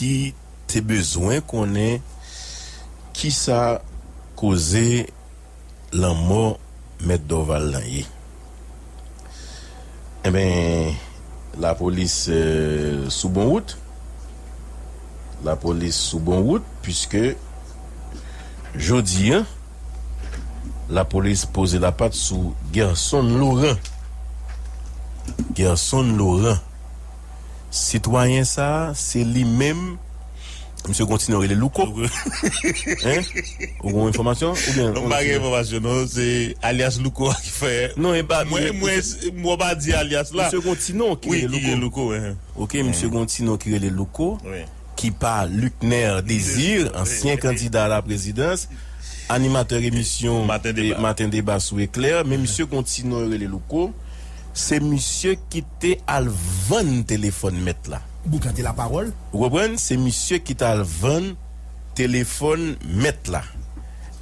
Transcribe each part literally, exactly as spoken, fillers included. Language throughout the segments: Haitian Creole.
ki te bezwen konnen kisa koze lanmò Mèt Dorval lan ye. Enben, lapolis, eh, sou bon wout. Lapolis sou bon wout, piske jodi a, lapolis poze lapat sou Gerson Laurent. Gerson Laurent. Sitwayen sa a, se li menm, misye kontinye rele Louko. Hein? Ou gen enfòmasyon? Oubyen, non, m pa gen enfòmasyon, non. Se alyas Louko a ki fè. Non, e pa mwen, mwen, mwen pa di alyas la. Misye gon ti non ki rele Louko. Wi, ki rele Louko, hein. Ok, misye gon ti non ki rele Louko, ki pa Lucner Désir, ansyen kandida a la prezidans, animatè emisyon Maten Deba sou Eklè, men misye gon ti non rele Louko. Se misye ki te al vann telefòn mèt la. Boukante lapawòl. Ou konprann? Se misye ki t al vann telefòn mèt la.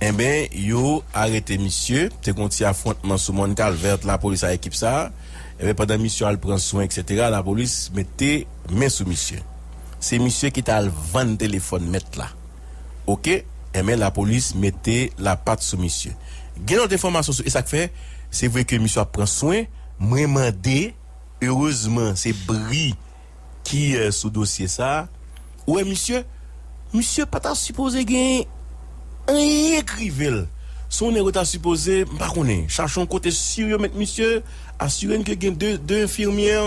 Enben, yo arete misye. Te gon ti afwontman sou Mòn Kalvè ant lapolis ak ekip sa a. Enben, pandan misye al pran swen, et cetera, lapolis mete men sou misye. Se misye ki t al vann telefòn mèt la. Ok? Enben, lapolis mete lapat sou misye. Gen lòt enfòmasyon sou, e sa k fè, se vre ke misye ap pran swen, mwen mande, erezman, se bri ki, eh, sou dosye sa a. Ou wè, misye, misye pa ta sipoze gen anyen k rive l. Se yon nèg yo ta sipoze, m pa konnen, chache yon kote si yo met misye, asire n ke gen de, de enfimyè,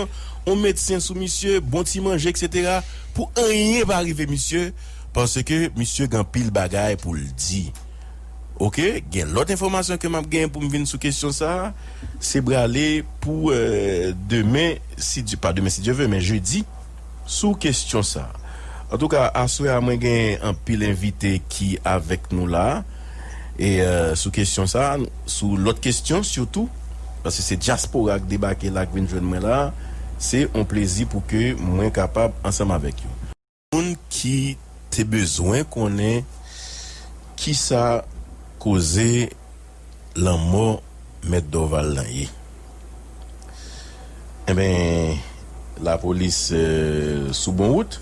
yon medsen sou misye, bon ti manje, et cetera, pou anyen pa rive misye, paske misye gen anpil bagay pou l di. Ok, gen lòt enfòmasyon ke m ap gen pou m vin sou kesyon sa a. Se prale pou, eh, demen, si Dye, pa demen si Dye ve, men jedi, sou kesyon sa a. Antouka, aswè a, mwen gen anpil envite ki avèk nou la. E, eh, sou kesyon sa a, sou lòt kesyon sitou, paske se dyaspora k debake la, k vin jwenn mwen la, se yon plezi pou ke mwen kapab ansanm avèk yo. Moun ki te bezwen konnen kisa koze lanmò Mèt Dorval lan ye. Enben, lapolis, eh, sou bon wout.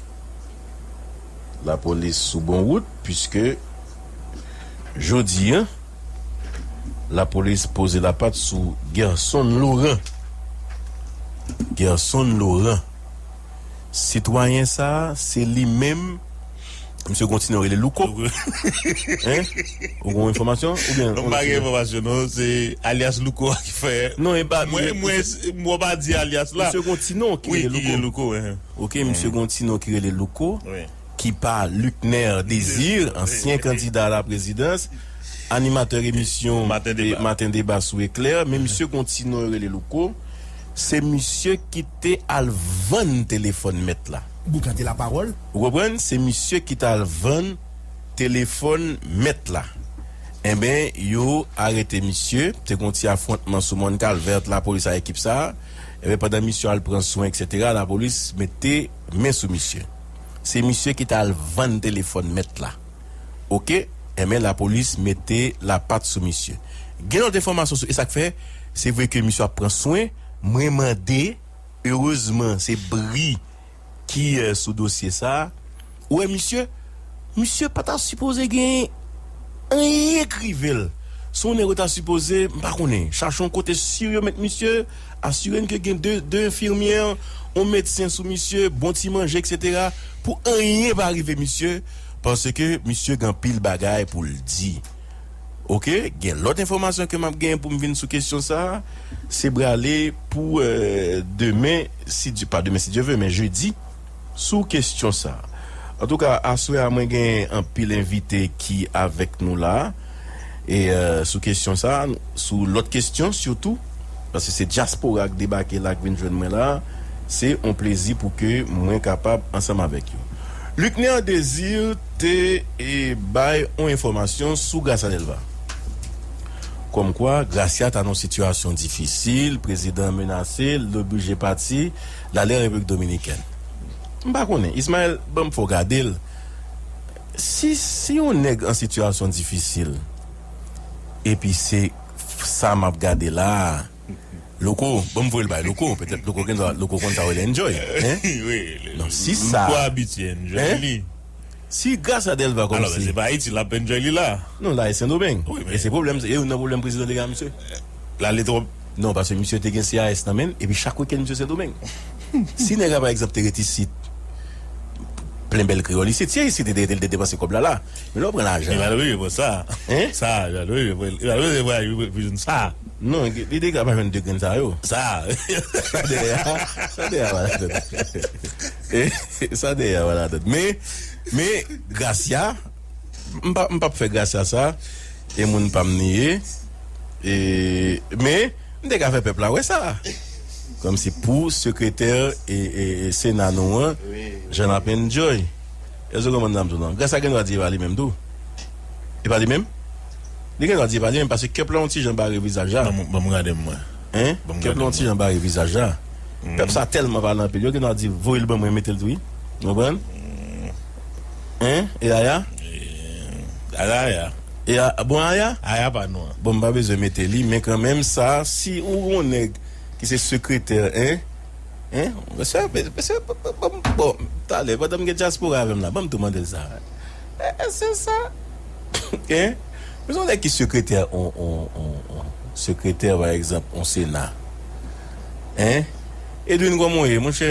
Lapolis sou bon wout, piske jodi a, lapolis poze lapat sou Gerson Laurent. Gerson Laurent. Sitwayen sa a, se li menm, misye kontinye rele Louko. Hein? Ou gen enfòmasyon? Oubyen, non, m pa gen enfòmasyon, non. Se alyas Louko a ki fè. Non, e pa mwen, mwen, mwen pa di alyas la. Misye gon ti non ki rele Louko. Wi, ki rele Louko, hein. Ok, misye gon ti non ki rele Louko, ki pa Lucner Désir, ansyen kandida a la prezidans, animatè emisyon Maten Deba sou Eklè, men misye gon ti non yo rele Louko. Se misye ki te al vann telefòn mèt la. Boukante lapawòl. Ou konprann? Se misye ki t al vann telefòn mèt la. Enben, yo arete misye. Te gon ti afwontman sou Mòn Kalvè ant lapolis ak ekip sa a. Enben, pandan misye al pran swen, et cetera, lapolis mete men sou misye. Se misye ki t al vann telefòn mèt la. Ok? Enben, lapolis mete lapat sou misye. Gen lòt enfòmasyon sou, e sa k fè, se vre ke misye ap pran swen, mwen mande, erezman, se bri ki, eh, sou dosye sa a. Ou wè, misye, misye pa ta sipoze gen anyen k rive l. Se yon nèg yo ta sipoze, m pa konnen, chache yon kote si yo met misye, asire n ke gen de, de enfimyè, yon medsen sou misye, bon ti manje, et cetera, pou anyen pa rive misye, paske misye gen anpil bagay pou l di. Ok, gen lòt enfòmasyon ke m ap gen pou m vin sou kesyon sa a. Se prale pou, eh, demen, si Dye, pa demen si Dye ve, men jedi, sou kesyon sa a. Antouka, aswè a, mwen gen anpil envite ki avèk nou la. E, eh, sou kesyon sa a, sou lòt kesyon sitou, paske se dyaspora k debake la, k vin jwenn mwen la, se yon plezi pou ke mwen kapab ansanm avèk yo. Lucner Désir te, e, bay yon enfòmasyon sou Gracia Delva. Kòmkwa, Gracia ta nan yon sitiyasyon difisil, prezidan menase l, l oblije pati, l ale an Repiblik Dominikèn. M pa konnen, Ismaël, ban m fè w gade l. Si, si yon nèg an sitiyasyon difisil, epi se sa m ap gade la a, Louko, bon, m voye l bay Louko. Petèt Louko gen dwa, Louko konn sa w rele enjoy. Hein? Wi, non, si m sa. M twò abitye enjoy li. Si Gracia Delva kòmsi. Alò, men se pa Ayiti l ap enjoy li la. Non, la e Sendomeng. Wi, men e se pwoblèm, e youn nan pwoblèm prezidan te gen a misye. L ale twòp. Non, paske misye te gen C I S nan men l, epi chak wikenn misye Sendomeng. Si nèg la, pa egzanp, te ret isit, plen bèl kreyòl isit, si isit, li te, li te depanse kòb la la. Men lè w pran lajan. Li pa t oblije pran sa. Hein? Sa, li pa t oblije pran, li pa t oblije pran pou jwenn sa. Non, li te ka pa jwenn de grenn sa yo. Sa. Sa dèyè a, sa dèyè a, pa la tèt. Sa dèyè a, pa la tèt. Men, men, Gracia, m pa, m p ap fè Gracia sa, e moun pa m li ye. E, men, m te ka fè pèp la wè sa. Kòmsi pou sekretè e, e, e Sena nou an, jan l ap enjoy. Èske w konprann sa m di w lan? Gracia gen dwa di e pa li menm tou. E pa li menm? Li gen dwa di e pa li menm, paske kèp la yon ti jan bare vizaj la. Ban m, ban m gade m mwen. Hein? Kèp la yon ti jan bare vizaj la. Pèp sa tèlman pale anpil, yo gen dwa di, voye l ban mwen, mete l tou wi. Ou konprann? Hein? E Aya? E, Aya, Aya. E a, bon, Aya? Aya pa nou an. Bon, m pa bezwen mete li, men kanmenm sa, si ou gon nèg ki se sekretè, hein? Hein? Mesye, mesye, bon, talè, pandan m gen dyaspora avè m la, ban m tou mande l sa. E, e, se sa. Hein? Men se yon nèg ki sekretè, on, on, on, on sekretè, pa egzanp, on Sena. Hein? Edwin, kòman w ye? Monchè,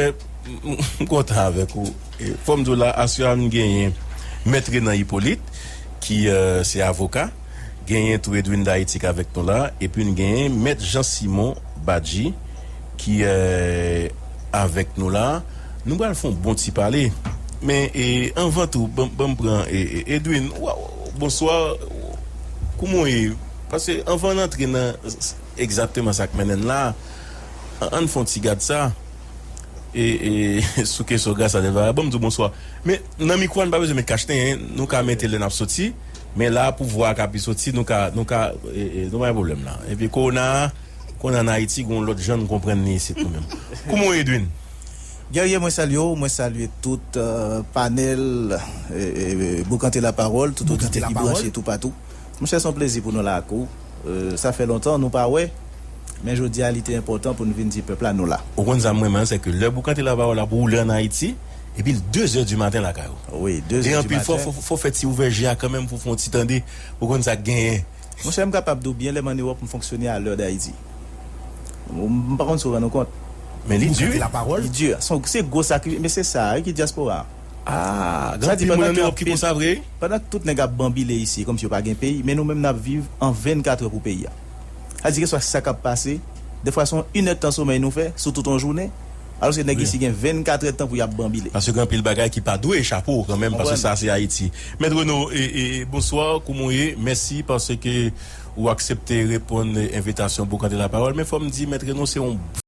m, m, m kontan avèk ou. E, fò m di w la, aswè a, n genyen Mèt Renan Hyppolite, ki, euh, se avoka. Genyen tou Edwin Dayitik avèk nou la. Epi n genyen Mèt Jean Simon Badji, ki, euh, avèk nou la. Nou pral fè yon bon ti pale. Men, e, anvan tou, ban, ban m pran, e, e, Edwin, wa-, bonswa, kouman w ye? Paske anvan n antre nan s-, s-, egzakteman sa k mennen n la, an, ann fè yon ti gad sa. E, e, sou kesyon Gracia Delva, ban m di w bonswa. Men, nan mikwo a, n pa bezwen met kach nenyen, nou ka mete lè n ap soti. Men la, pou vwa a ka pi soti, nou ka, nou ka, e, e, nou pa gen pwoblèm la. Epi kowona, kowona an Ayiti, gen yon lòt jan n konprann li isit nou menm. Kouman w ye, Edwin? Guerrier, mwen salye w, mwen salye tout, euh, panèl, euh, euh, Boukante Lapawòl, tout oditè ki branche toupatou. Monchè, se yon plezi pou nou la ak ou. Euh, sa fè lontan nou pa wè, men jodi a li te enpòtan pou n vin di pèp la nou la. Ou konn sa m renmen an, se ke lè Boukante Lapawòl ap woule ann Ayiti, epi l de zè di maten lakay ou. Wi, de zè di maten. E anpil fwa, fò, fò, fò fè ti ouvè je a kanmenm pou fè yon ti tande, pou konn sa k genyen. Monchè, m kapab di w byen, lè m ann Ewòp, m fonksyone a lè Dayiti. M, m pa konn si w rann ou kont. Men li di. Li di. Se yon, se gwo sakrifis, men se sa wi ki dyaspora. Ah, gen anpil moun ann Ewòp ki konsa vre? Pandan tout nèg ap banbile isi, kòmsi yo pa gen peyi, men nou menm n ap viv an vennkat è pou peyi a. Sa di, keswa sa k ap pase, dèfwa se yon inèdtan somèy nou fè sou tout yon jounen, alòske nèg isi gen vennkat èdtan pou y ap banbile. Paske gen anpil bagay ki pa dwe chape w kanmenm, paske sa se Ayiti. Mèt Reno, e, e, bonswa, kouman w ye? Mèsi paske ou aksepte reponn envitasyon Boukante Lapawòl. Men fò m di, Mèt Reno se yon